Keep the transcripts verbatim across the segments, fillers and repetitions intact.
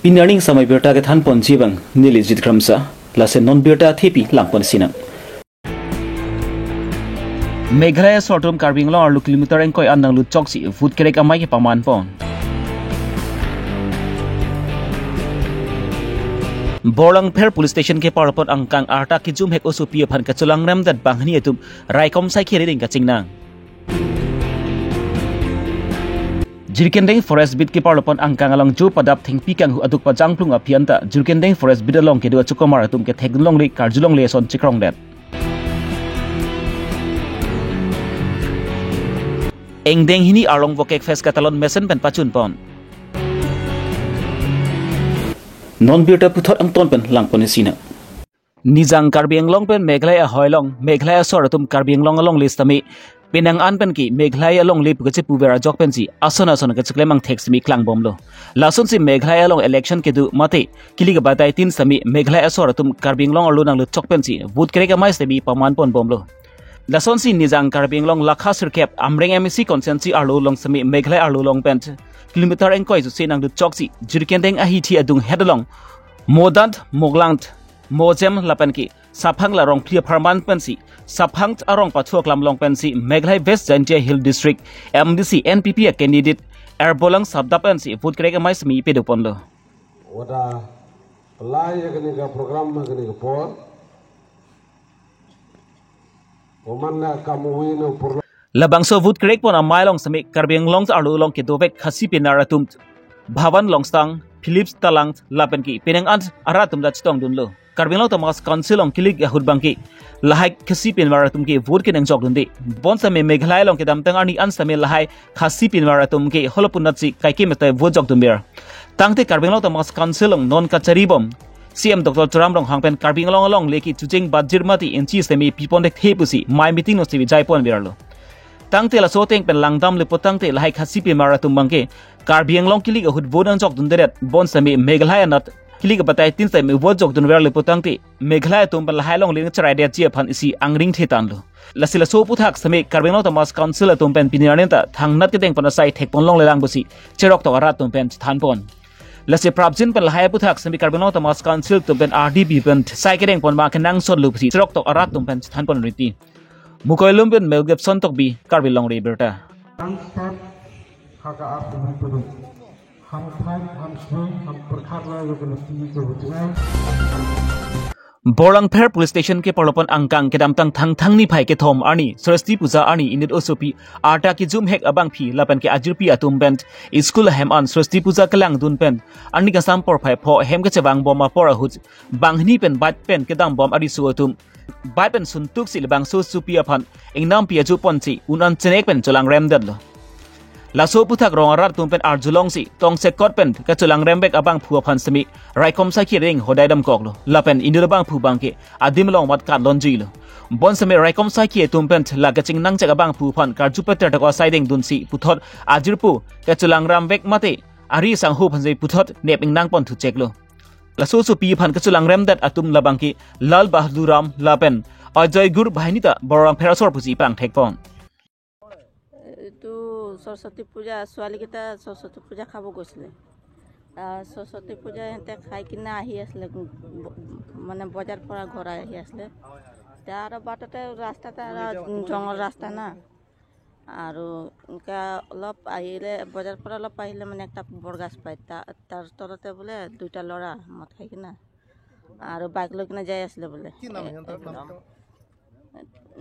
Pini arni samai birta kethan ponji abang neli Jit Kramsa, lason non birta thepi lang ponsinang. Meghalaya aso atum Karbi Anglong arlo kilometer ingkoi an nanglut choksi vote kerek amei kepaman pon. Borlangpher Police Station keparlo pon angkang arta kejumhek osopi aphan kachelangrem det banghini atum raikom saikhi arideng kachingnang. Jirikindeng Forest Beat keparlo pon angkang along jo padap thengpi kanghu aduk pajangplung aphi anta Jirikindeng Forest Beat along kedo achokomar atum kethek longle karjulongle ason chikrong det. Ingdeng hini arlong Vokek Fest katalon mesen pen pachun pon. Non birta puthot angton pen lang ponsinang. Nijang Karbi Anglong pen Meghalaya ahoi along, Meghalaya asor atum Karbi Anglong alongle sitame penang an pen ke Meghalaya alongle pu kachepuver ajok pensi ason ason kacheklem angthek sitame klangbomlo. Lasonsi Meghalaya along election kedo mate kilik abatai tin sitame Meghalaya asor atum Karbi Anglong arlo nanglut chok pensi vote kerek amei sitame paman ponbomlo. Lasonsi Nijang Karbi Anglong lakha sirkep Amreng M A C constituency arlo along sitame Meghalaya arlo along pen kilometer ingkoi jusi nanglut choksi Jirikindeng ahithi adung het along Modant, Moglant, Mojem lapen ke Saphang la Rongphli apharman pensi Saphang arong pathu aklam along pensi Meghalaya West Jaintia Hill District M D C N P P a candidate Erbolang Sabda pensi vote kerek amei sitame pedo ponlo. Wada pelai ya kene ka program ma kene ka por. Oman na kamuwi no purlo. Labangso vote kerek pon amei along sitame Karbi Anglong arlo along kedovek Khasi pinar atum Bhavan Longstang, Philips Talang lapen ke penang an arat atum ta chetongdunlo. Karbi Anglong Autonomous Council along kilik ahut abang ke lahai Khasi pinar atum ke vote kenangjokdunde. Bonsitame Meghalaya along kedamtang arni an sitame lahai Khasi pinar atum ke holo punatsi kaikemete vote jokdunver. Tangte Karbi Anglong Autonomous Council along non kacharibom C M Doctor Tuliram Ronghang pen Karbi Anglong alongle ke chujeng bajir mati inchi sitame pipon thekthe pusi mei meeting alongsi bijai ponverlo. Tangte laso ateng pen langdamle pu tangte lahai Khasi pinar atum abang ke Karbi Anglong kilik ahut vote nangjokdundedet bonsitame Meghalaya anat kilik abatai tin sitame vote jokdunverle pu tangte Meghalaya atum pen lahai alongle nangcheraidet ji aphan isi angring thetanlo. Lasi laso aputhak sitame Karbi Anglong Autonomous Council atum pen pini arni ta thangnat kedeng pon asai thekpon longlelang pusi cheroktok arat atum pen chethan pon. Lasi prapjin pen lahai aputhak sitame Karbi Anglong Autonomous Council atum pen R D P pen sai kedeng pon ma kenangsotlo pusi cheroktok arat atum pen chethan pon riti. Mukoilum pen Mel Gibson Tokbi, Karbi Longri Abirta. Langsat kaka ap tumai puduk. Ham thai, ham sui, ham perkhat la yo kena ti ke butingai. Borlangpher Police Station keparlo pon angkang kedamtang Thangthang niphai kethom arni Saraswati Puja arni inut osopi arta kejumhek abangpi lapen ke ajirpi atum pen school ahem an Saraswati Puja kelangdun pen arni kangsam porphai pho hem kechevangbom apor ahut banghini pen bike pen kedambom ariso atum bike pen suntuksi labangso osopi aphan ingnampi ajo ponsi un-an chenek pen chelangremdetlo. Laso aputhak rong arat atum pen arjulongsi tongsekot pen kachelangremvek abangphu aphan sitame raikom saikhi arideng hodai damkoklo. Lapen inut abangphu abang ke adim along mat katlonjuilo. Bonsitame raikom saikhi atum pen la kachingnangchek abangphu aphan karju pater tako asai dengdunsi puthot ajirpo kachelangremvek mate ari sangho aphansi puthot nep ingnang pon thucheklo. Laso osopi aphan kachelangremdet atum labang ke Lal Bahadur Ram lapen Ajoy Gur banghini ta Borlangpher asor pusi pangthek pon. এইটো সৰস্বতী পূজা, ছোৱালীকেইটা সৰস্বতী পূজা খাব গৈছিলে। আহ, সৰস্বতী পূজা সিহঁতে খাই কিনে আহি আছিলে, ব-, মানে বজাৰ পৰা ঘৰ আহি আছিলে। এতিয়া আৰু বাটতে ৰাস্তাতে আৰু জংঘল ৰাস্তা না। আৰু এনেকা অলপ আহিলে, বজাৰ পৰা অলপ আহিলে মানে এটা বৰগাছ পায়, তা-, তাৰ তলতে বোলে দুইটা ল'ৰা মদ খাই কিনে আৰু বাইক লৈ কিনে যাই আছিলে বোলে। কি নাম এ-, সিহঁতৰ? এইটো নাম?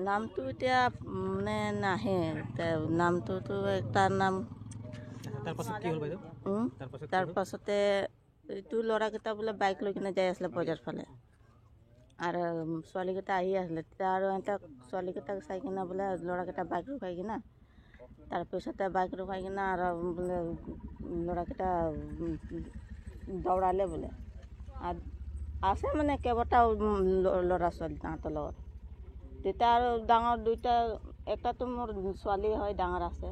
নামটো এতিয়া, উম, মানে নাহে। এতিয়া নামটোতো এটা নাম। তাৰ পাছত কি হ'ল বাইদেউ? উম? তাৰ পাছত কি তাৰ হ'ল? পাছতে এইটো ল'ৰাকেইটা বোলে বাইক লৈ কিনে যাই আছিলে বজাৰ ফালে। আৰু, উম, ছোৱালীকেইটা আহি আছিলে। তেতিয়া আৰু সিহঁতক, ছোৱালীকেইটাক চাই কিনে বোলে ল'ৰাকেইটা বাইক ৰখাই কিনে, তাৰপিছতে বাইক ৰখাই কিনে আৰু বোলে ল'ৰাকেইটা, উম, দৌৰালে বোলে। আৰু আছে মানে কেইবাটাও, উম, ল-, ল'ৰা ছোৱালী তাহাঁতৰ লগত। তেতিয়া আৰু ডাঙৰ দুইটা, এটাতো মোৰ ছোৱালী হয়, ডাঙৰ আছে,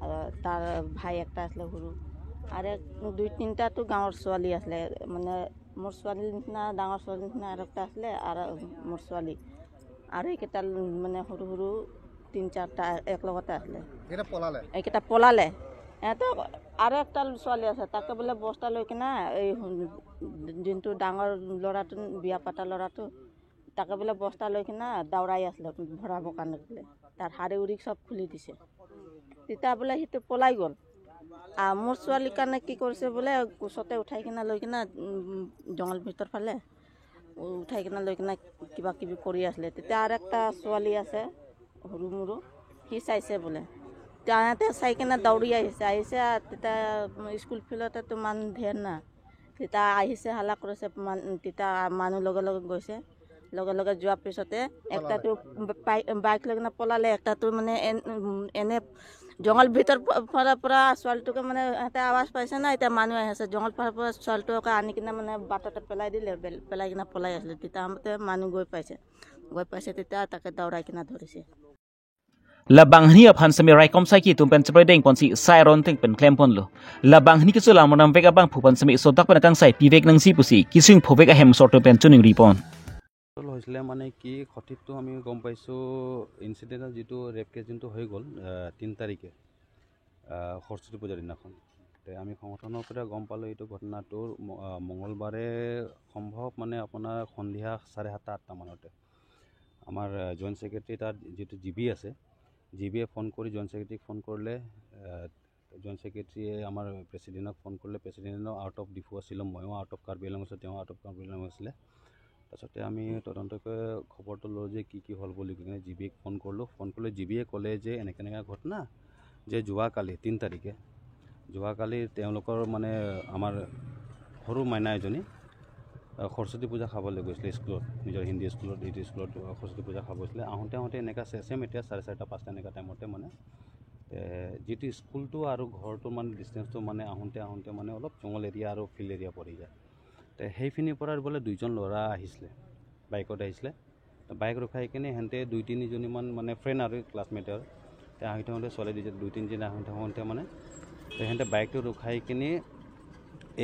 আৰু তাৰ ভাই একটা আছিলে সৰু, আৰু এক, দুই তিনিটাতো গাঁৱৰ ছোৱালী আছিলে, মানে মোৰ ছোৱালীৰ নিচিনা, ডাঙৰ ছোৱালীৰ নিচিনা আৰু একটা আছিলে, আৰু মোৰ ছোৱালী, আৰু এইকেইটা মানে সৰু সৰু তিন চাৰিটা এক লগতে আছিলে। এইকেইটা পলালে? এইকেইটা পলালে। ইয়াতে আৰু একটা ছোৱালী আছে, তাকে বোলে বস্তা লৈ কিনা এই হুম, যোনটো ডাঙৰ ল'ৰাটো, বিয়া পতা ল'ৰাটো, তাকে বোলে বস্তা লৈ কিনা দাউৰাই আছিলে ভৰাবৰ কাৰণে বোলে। তাৰ শাৰী উৰি চব খুলি দিছে। তেতিয়া বোলে সেইটো পলাই গ'ল। আ, মোৰ ছোৱালীৰ কাৰণে কি কৰিছে বোলে, কোচতে উঠাই কিনা লৈ কিনা উম, জংঘল ভিতৰ ফালে উঠাই কিনা লৈ কিনা কিবা কিবি কৰি আছিলে। তেতিয়া আৰু একটা ছোৱালী আছে সৰু মৰু, সি চাইছে বোলে। তাতে চাই কিনে দৌৰি আহিছে, আহিছে আৰু তেতিয়া স্কুল ফিল্ডতে তো মানুহ ধেৰ না। তেতিয়া আহিছে, হাল্লা কৰিছে, মান- তেতিয়া মানুহ লগে লগে গৈছে। লগে লগে যোৱাৰ পিছতে একটাতো বাই- বাইক লৈ কিনে পলালে, একটাতো মানে এন- উম, এনে জংঘল ভিতৰ প- পৰা পৰা ছোৱালীটোকে মানে সিহঁতে আৱাজ পাইছে না, এতিয়া মানুহ আহি আছে, জংঘল পাৰ পৰা ছোৱালীটোকে আনি কিনে মানে বাটতে পেলাই দিলে, বেল- পেলাই কিনে পলাই আছিলে। তেতিয়া আহোঁতে মানুহ গৈ পাইছে, গৈ পাইছে, তেতিয়া তাকে দৌৰাই কিনে ধৰিছে। Labang hini aphan semi raikom saiki tum pen chepredeng ponsi sai ron theng pen klem ponlo. Labang hini keso lam ram vek abang phu pen semi sodak pen akangsai pivek nangsi pusi kisung phovek ahem sor tum pen chuning ri pon. Total হৈছিলে মানে কি, সঠিকটো আমি গম পাইছোঁ, ইনচিডেণ্টৰ যিটো rape case যোনটো হৈ গ'ল আহ, তিনি তাৰিখে, আহ, সৰস্বতী পূজাৰ দিনাখন। তে আমি সংগঠনৰ পৰা গম পালোঁ এইটো ঘটনাটোৰ ম- আহ, মঙলবাৰে সম্ভৱ মানে আপোনাৰ সন্ধিয়া চাৰে সাতটা আঠটা মানতে আমাৰ জইণ্ট ছেক্ৰেটাৰী তাত যিটো জি বি আছে, জি বিয়ে ফোন কৰি জইণ্ট ছেক্ৰেটাৰীক ফোন কৰিলে। জইণ্ট ছেক্ৰেটাৰীয়ে আমাৰ প্ৰেচিডেণ্টক ফোন কৰিলে, প্ৰেচিডেণ্টো আউট অফ ডিফু আছিলোঁ, ময়ো আউট অফ কাৰ্বি আংলং আছিলোঁ, তেওঁ আউট অফ কাৰ্বি আংলং আছিলে। তাৰপিছতে আমি তদন্তকে খবৰটো লওঁ যে কি কি হ'ল বুলি কিনে জি বিক ফোন কৰিলোঁ। ফোন কৰিলে জি বিয়ে ক'লে যে এনেকৈ এনেকৈ ঘটনা, যে যোৱাকালি তিনি তাৰিখে, যোৱাকালি তেওঁলোকৰ মানে আমাৰ সৰু মাইনা এজনী আহ, সৰস্বতী পূজা খাবলৈ গৈছিলে স্কুলত, নিজৰ হিন্দী স্কুলত, এইটো স্কুলত আহ, সৰস্বতী পূজা খাব গৈছিলে। আহোঁতে আহোঁতে এনেকুৱা ছে- ছেম এতিয়া চাৰে চাৰিটা পাঁচটা এনেকুৱা টাইমতে মানে তে যিটো স্কুলটো আৰু ঘৰটো মানে ডিষ্টেঞ্চটো মানে আহোঁতে আহোঁতে মানে অলপ জংঘল এৰিয়া আৰু ফিল্ড এৰিয়া পৰি যায়। তে সেইখিনিৰ পৰা বোলে দুইজন ল'ৰা আহিছিলে, বাইকত আহিছিলে। বাইক ৰখাই কিনে সিহঁতে দুই তিনিজনীমান মানে ফ্ৰেণ্ড আৰু ক্লাছমেট আৰু। তে আহি থাকোঁতে ছোৱালী দুই দুই তিনিজনী আহি থাকোঁতে মানে তে সিহঁতে বাইকটো ৰখাই কিনে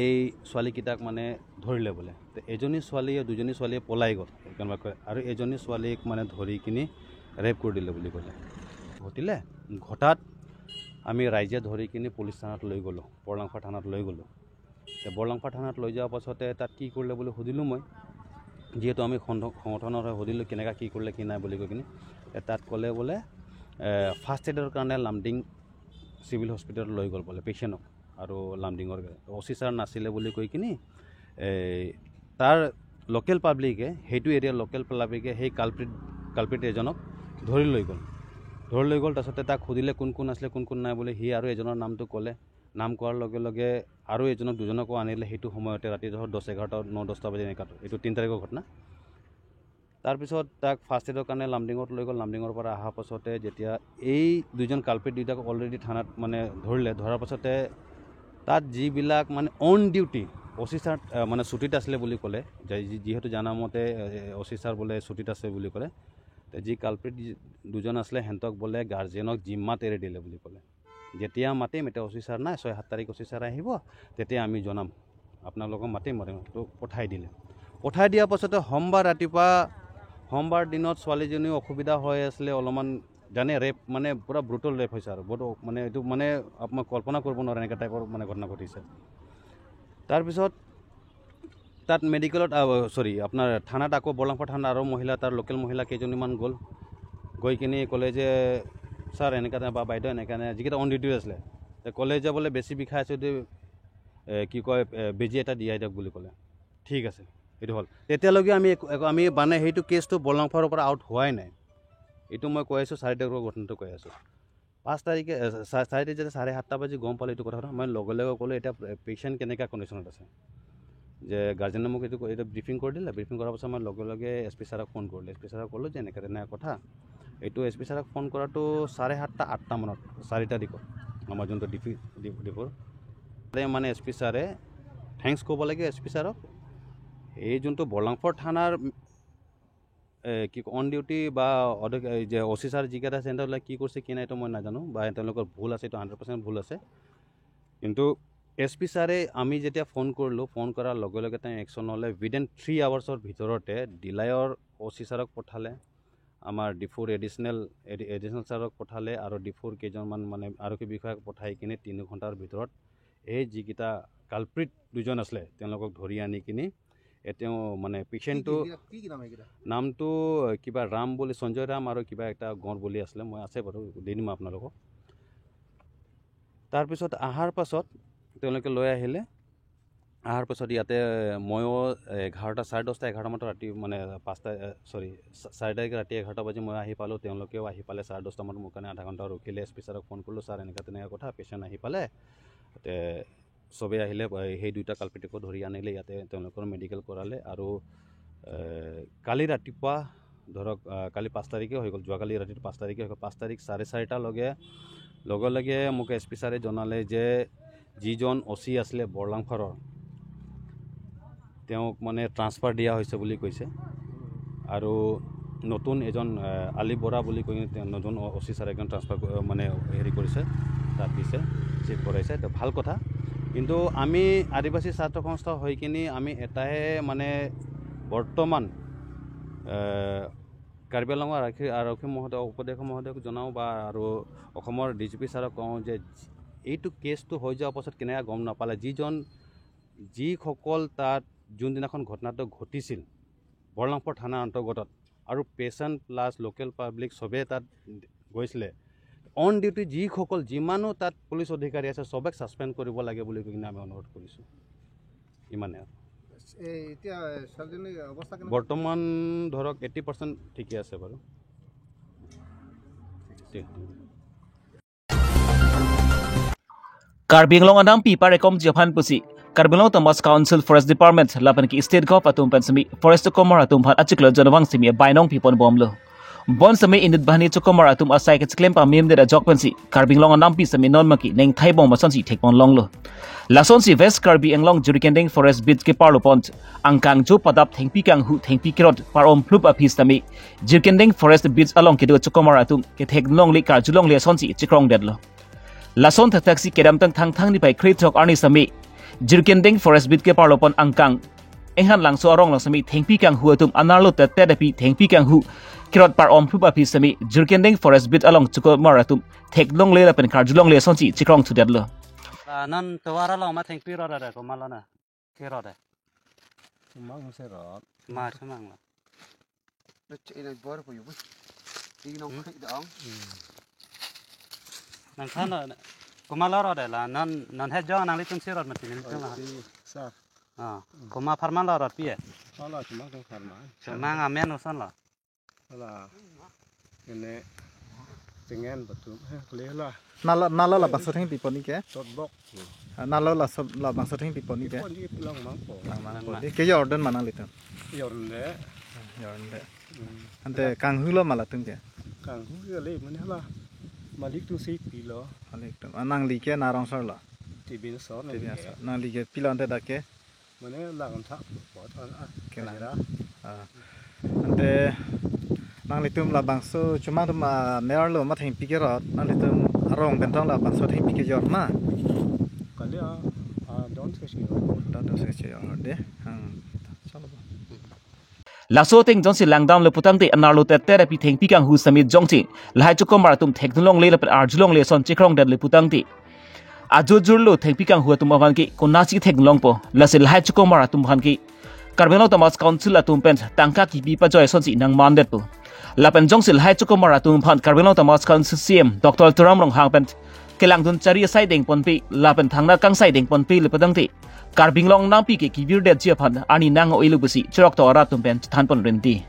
এই ছোৱালীকেইটাক মানে ধৰিলে বোলে। তে এজনী ছোৱালীয়ে দুজনী ছোৱালীয়ে পলাই গ'ল কেনেবাকৈ, আৰু এজনী ছোৱালীক মানে ধৰি কিনি ৰেপ কৰি দিলে বুলি ক'লে। ঘটিলে, ঘটাত আমি ৰাইজে ধৰি কিনি পুলিচ থানাত লৈ গ'লোঁ, বৰলাংফা থানাত লৈ গ'লোঁ। তে বৰলাংফা থানাত লৈ যোৱাৰ পাছতে তাত কি কৰিলে বুলি সুধিলোঁ মই, যিহেতু আমি সন্ধ- সংগঠনৰ হৈ সুধিলোঁ কেনেকুৱা কি কৰিলে কি নাই বুলি কৈ কিনি। তে তাত ক'লে বোলে ফাৰ্ষ্ট এইডৰ কাৰণে লামডিং চিভিল হস্পিটেলত লৈ গ'ল বোলে পেচেণ্টক আৰু লামডিঙৰ। অ' চি ছাৰ নাছিলে বুলি কৈ কিনি এই তাৰ লোকেল পাব্লিকে, সেইটো এৰিয়াৰ লোকেল পাব্লিকে সেই কালপ্ৰিট কালপ্ৰিট এজনক ধৰি লৈ গ'ল। ধৰি লৈ গ'ল, তাৰপিছতে তাক সুধিলে কোন কোন আছিলে, কোন কোন নাই বুলি। সি আৰু এজনৰ নামটো ক'লে। নাম কোৱাৰ লগে লগে আৰু এজনক দুজনকো আনিলে। সেইটো সময়তে ৰাতি ধৰক দহ এঘাৰটা, ন দহটা বাজি এনেকুৱাত, এইটো তিনি তাৰিখৰ ঘটনা। তাৰপিছত তাক ফাৰ্ষ্ট এইডৰ কাৰণে লামডিঙত লৈ গ'ল। লামডিঙৰ পৰা অহাৰ পাছতে যেতিয়া এই দুজন কালপ্ৰিট দুইটাক অলৰেডি থানাত মানে ধৰিলে, ধৰাৰ পাছতে তাত যিবিলাক মানে on duty O' C sir ah, মানে ছুটীত আছিলে বুলি ক'লে, যে- যি- যিহেতু জানা মতে অ' চি ছাৰ বোলে ছুটীত আছে বুলি ক'লে। তে যি কালপ্ৰিট যি- দুজন আছিলে সিহঁতক বোলে গাৰ্জেনক জিম্মাত এৰি দিলে বুলি ক'লে। যেতিয়া মাতিম এতিয়া অ' চি ছাৰ নাই, ছয় সাত তাৰিখ অ' চি ছাৰ আহিব, তেতিয়া আমি জনাম, আপোনালোকক মাতিম মাতিম। তো পঠাই দিলে। পঠাই দিয়াৰ পাছতে সোমবাৰ ৰাতিপুৱা, সোমবাৰ দিনত ছোৱালীজনীও অসুবিধা হৈ আছিলে অলপমান, জানে ৰেপ মানে পূৰা ব্ৰুটেল ৰেপ হৈছে আৰু বহুত অ- মানে এইটো মানে আপোনাক কল্পনা কৰিব নোৱাৰে এনেকুৱা টাইপৰ মানে ঘটনা ঘটিছে। তাৰপিছত তাত মেডিকেলত চৰি আপোনাৰ থানাত আকৌ বৰলাংফা থানাত আৰু মহিলা তাৰ লোকেল মহিলা কেইজনীমান গ'ল। গৈ কিনি ক'লে যে ছাৰ এনেকুৱা নাই বা বাইদেউ এনেকুৱা নাই, যিকেইটা অন ডিউটি আছিলে তে ক'লে যে বোলে বেছি বিষাই আছে যদি এ, কি কয় এ, বেজি এটা দিয়াই দিয়ক বুলি ক'লে। ঠিক আছে, এইটো হ'ল। তেতিয়ালৈকে আমি একো- একো- আমি মানে সেইটো কেছটো বৰলাংফাৰ পৰা আউট হোৱাই নাই। এইটো মই কৈ আছোঁ চাৰি তাৰিখৰ ঘটনাটো কৈ আছোঁ। পাঁচ তাৰিখে এ, চা- চাৰি তাৰিখে যেতিয়া চাৰে সাতটা বাজি গম পালোঁ এইটো কথা, মই লগে লগে ক'লোঁ এতিয়া পেচেণ্ট কেনেকুৱা কণ্ডিশ্যনত আছে। যে গাৰ্জেনে মোক এইটো ক- এইটো ব্ৰিফিং কৰি দিলে। ব্ৰিফিং কৰাৰ পাছত মই লগে লগে এছ পি ছাৰক ফোন কৰিলোঁ। এছ পি ছাৰক ক'লোঁ যে এনেকৈ তেনেকৈ কথা। এইটো এছ পি ছাৰক ফোন কৰাটো চাৰে সাতটা আঠটা মানত, চাৰি তাৰিখত আমাৰ যোনটো ডিফি ডি- ডিফুৰ তাতে মানে এছ পি ছাৰে থেংকছ ক'ব লাগে এছ পি ছাৰক। এই যোনটো বৰলাংফৰ থানাৰ এ, কি অন ডিউটি বা অধ- এই যে অ' চি ছাৰ যিকেইটা আছে সিহঁতবিলাক কি কৰিছে কি নাই এইটো মই নাজানো, বা তেওঁলোকৰ ভুল আছে, এইটো হাণ্ড্ৰেড পাৰ্চেণ্ট ভুল আছে। কিন্তু এছ পি ছাৰে আমি যেতিয়া ফোন কৰিলোঁ, ফোন কৰাৰ লগে লগে তেওঁ একশ্যন ল'লে। উইদিন থ্ৰী আৱাৰ্ছৰ ভিতৰতে ডিলাইৰ অ' চি ছাৰক পঠালে, আমাৰ ডিফুৰ এডিচনেল, এডি-, এডিচনেল ছাৰক পঠালে আৰু ডিফুৰ কেইজনমান মানে আৰক্ষী বিষয়াক পঠাই কিনে তিনি ঘণ্টাৰ ভিতৰত এই যিকেইটা কালপ্ৰিট দুজন আছিলে তেওঁলোকক ধৰি আনি কিনি এ তেওঁ মানে পেচেণ্টটো কি, কি, কি নাম এইকেইটা? নামটো কিবা ৰাম বুলি, সঞ্জয় ৰাম আৰু কিবা এটা গঁড় বুলি আছিলে, মই আছে বাৰু, দি দিম আপোনালোকক। তাৰপিছত অহাৰ পাছত তেওঁলোকে লৈ আহিলে। অহাৰ পাছত ইয়াতে ময়ো এঘাৰটা, চাৰে দহটা, এঘাৰটা মানত ৰাতি, মানে পাঁচটা, এ, চৰি, চা-, চাৰি তাৰিখে ৰাতি এঘাৰটা বাজি মই আহি পালোঁ। তেওঁলোকেও আহি পালে চাৰে দহটা মানত, মোৰ কাৰণে আধা ঘণ্টা ৰখিলে। এছ পি ছাৰক ফোন কৰিলোঁ, "ছাৰ, এনেকুৱা তেনেকুৱা কথা, পেচেণ্ট আহি পালে।" তে চবেই আহিলে, এ, সেই দুইটা কালপ্ৰিটকো ধৰি আনিলে ইয়াতে, তেওঁলোকৰ মেডিকেল কৰালে আৰু, এ, কালি ৰাতিপুৱা ধৰক, আ, কালি পাঁচ তাৰিখে হৈ গ'ল, যোৱাকালি ৰাতিৰ পাঁচ তাৰিখে হৈ গ'ল, পাঁচ তাৰিখ চাৰে চাৰিটা লগে, লগে লগে মোক এছ পি ছাৰে জনালে যে যিজন অ' চি আছিলে বৰলাংফাৰৰ, তেওঁক মানে ট্ৰান্সফাৰ দিয়া হৈছে বুলি কৈছে। আৰু নতুন এজন, আ, আলি বৰা বুলি কৈ তেওঁ নতুন অ', অ' চি ছাৰ এজন ট্ৰান্সফাৰ ক-, মানে হেৰি কৰিছে, তাত দিছে, চিফ্ট কৰাইছে, তো ভাল কথা। কিন্তু আমি আদিবাসী ছাত্ৰ সংস্থা হৈ কিনি আমি এটাই মানে বৰ্তমান, আ, কাৰ্বি আংলঙৰ আৰক্ষী, আৰক্ষী মহোদয়, উপদেশ মহোদয়ক জনাওঁ বা আৰু অসমৰ ডি জি পি ছাৰক কওঁ যে এইটো কেছটো হৈ যোৱাৰ পাছত কেনেকৈ গম নাপালে, যিজন, যিসকল তাত যোনদিনাখন ঘটনাটো ঘটিছিল বৰলাংফৰ থানাৰ অন্তৰ্গত আৰু পেচেণ্ট প্লাছ লোকেল পাব্লিক সবে তাত গৈছিলে, অন ডিউটি যিসকল যিমানো তাত পুলিচ অধিকাৰী আছে সবেক ছাছপেণ্ড কৰিব লাগে বুলি কৈ কিনে আমি অনুৰোধ কৰিছোঁ। ইমানে আৰু। এই এতিয়া ছোৱালীজনীৰ অৱস্থা কেনেকুৱা? বৰ্তমান ধৰক এইটি পাৰ্চেণ্ট ঠিকে আছে বাৰু। ঠিক। Karbi Anglong anampi parekom ji aphan pusi Karbi Anglong Autonomous Council Forest Department lapen ke State Govt atum pen semi forest chokomar atum aphan achiklo jonvang semi bainong pipon bomlo. Bon semi inut banghini chokomar atum asai kechiklem pamim de ajok pensi Karbi Anglong anampi semi non maki neng thai bom asonsi thekpon longlo. Lasonsi West Karbi Anglong Jirikinding Forest Beat keparlo pon angkang jo padap thengpi kanghu thengpi kerot par-om phlup aphi semi Jirikinding Forest Beat along kedo chokomar atum kethek longle karju longle asonsi chikrong detlo. Lason thakthak si kedamtang Thangthang niphai krethrok arni semi Jirikinding Forest Beat keparlo pon angkang Enghan Langso arong along semi thengpi kanghu atum anerlo tet tet aphi thengpi kanghu kerot par-om phlup aphi semi Jirikinding Forest Beat along chokomar atum thek longle lapen karju longle asonsi chikrong thudetlo. Ah, non tovar along ma thengpi rot ada, komat lo na? Kerot eh. Chomang se rot. Ma chomang lo. Ina bor ko yubu. Inong Hmm? Dong. Nangthan lo, komat lo rot eh la, non, non het jong nanglitum si rot mati nelitum la. Sa. Ah, komat apharman lo rot pi eh? Ala chomang ko apharman. Chomang amen oson lo. Ala. Ene. Tengen batu. Eh, kele la. Nalo, nalo labangso thengpi pon ke? Sotbok. Ah, nalo la sob, labangso thengpi pon ke? Pon di pulang mangpo. Lang mangpo. Di ke Jordan ma nanglitum? Jordan de. Jordan de. Hmm. Ante kanghu lo ma latum ke? Kanghu ke le mane la. Malik atum si pilo. Malik atum. Ah, nangli ke narongsor lo? Tibin so, Tibin nangli ke. So. Nangli ke pilo ante dak ke? Mane lang thak po than ah. Ke lang. Kajira. Ah. Ante nanglitum labangso chomang atum, ah, mer lo ma thengpi kerot, nanglitum arong pen tong labangso thengpi kejor ma? Kali ah, ah, don se si. Don se si de. Hmm. Chalo. Laso ateng jongsi langdamlo putangte anerlo tet tet aphi thengpi kanghu semi jongsi lahai chokomar atum thek longle lapen arju longle ason chikrong detlo putangte ajujurlo thengpi kanghu atum aphan ke konatsi thek longpo, lasi lahai chokomar atum aphan ke Karbi Anglong Autonomous Council atum pen tangka kipi pajoi asonsi nangman detpo. Lapen jongsi lahai chokomar atum aphan Karbi Anglong Autonomous Council C E M Doctor Tuliram Ronghang pen kelangdun chari asai dengponpe lapen thangnatthu kangsai dengponpelo putangte Karbi Anglong anampi ke kevir detji aphan arni nang-oilo pusi chiroktok arat atum pen chethanpon rinti.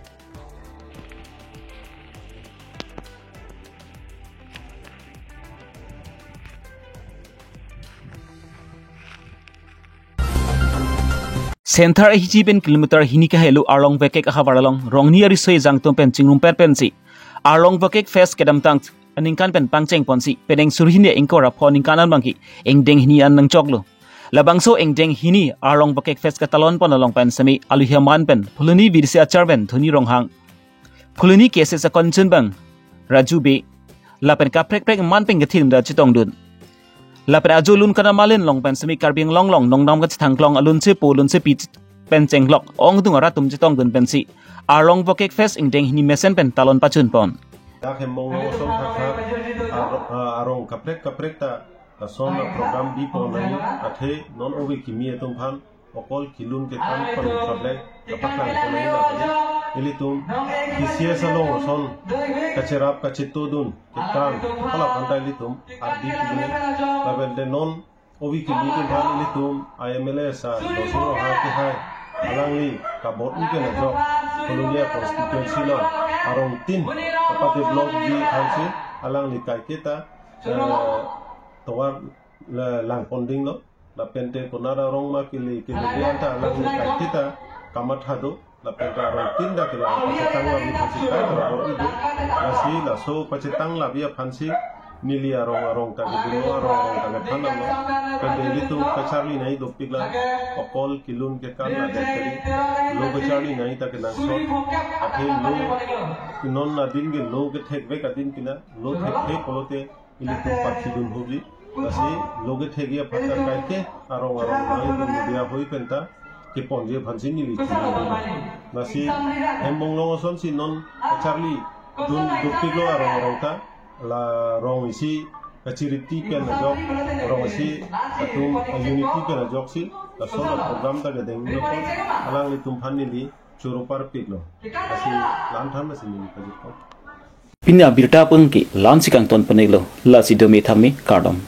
Center A H G pen kilometer hini kahelo Arlong Vekek ahavar along Rongni ariso ejang atum pen chingrum per pensi Arlong Vekek Fest kedamtang aningkan pen pangcheng ponsi penang suri hini ingkoi ra pho ningkan an abangke ingdeng hini an nangchoklo. Labangso ingdeng hini Arlong Vekek Fest katalon pon along pen semi aluhi aman pen Phuloni V D C a chairman Dhoni Ronghang, Phuloni K S S a konchunbang Raju Bey, lapen kaprek prek man pen kethin da chetongdun. Lapen ajo lun kana malin along pen semi Karbi Anglong along nongdam kachethang klong alun chepo alun chepi pen chenglok ongdung arat atum chetongdun pensi Arlong Vokek Fest ingdeng hini mesen pen talon pachunpon. Dak Hembong Long Ason thakthak ar-, ah, arong kaprek kaprek ta lason a-program bipon nangji, athe non ove kimi atum aphan okol kelun kekan pen chotlek kapaklang pon nangji la kali. Ilitum T C S along ason kacherap kachetodun kekan hala aphan ta ilitum ardi pini. Label de non ove kimi atum aphan ilitum I M L A sa Losing Ronghang kehai alangli kabor-i pen ajok Kolonia constituency along arong tin kapade block ji aphansi alangli kaiketa, eh, tovar la-, langpon dinglo. Lapen te konat arong ma kili kili anta alangli kaiketa kamatha do. Lapen te arong tin ta kelang pachetang labi aphansi kaiketa kabor-i do. Lasi laso pachetang labi aphansi neli arong arong ta kedinglo, arong arong ta kethan damlo. Kade ilitum kacharli nangji dopik la okol kelun kekan la det kali. Lo kacharli nangji ta kenangsot. Athe lo non adin ke lo kethekvek adin pina, lo thekthe pulote ilitum pathi dun hoji. Lasi lo kethekji aphan ta kaike arong arong nangji dun media hoi pen ta keponji aphansi neli chini dun. Lasi Hembong Long Ason si non kacharli dun dopiklo arong arong ta, la rong isi kachiriti pen ajok, rong isi atum unity pen ajoksi lason a-program ta kedenglo, alanglitum aphan neli choro parpiklo. Lasi la-an than lasi neli pajutpo. Pini abirta pengki la-ansi kangton pen-iklo, lasi dome thame kardom.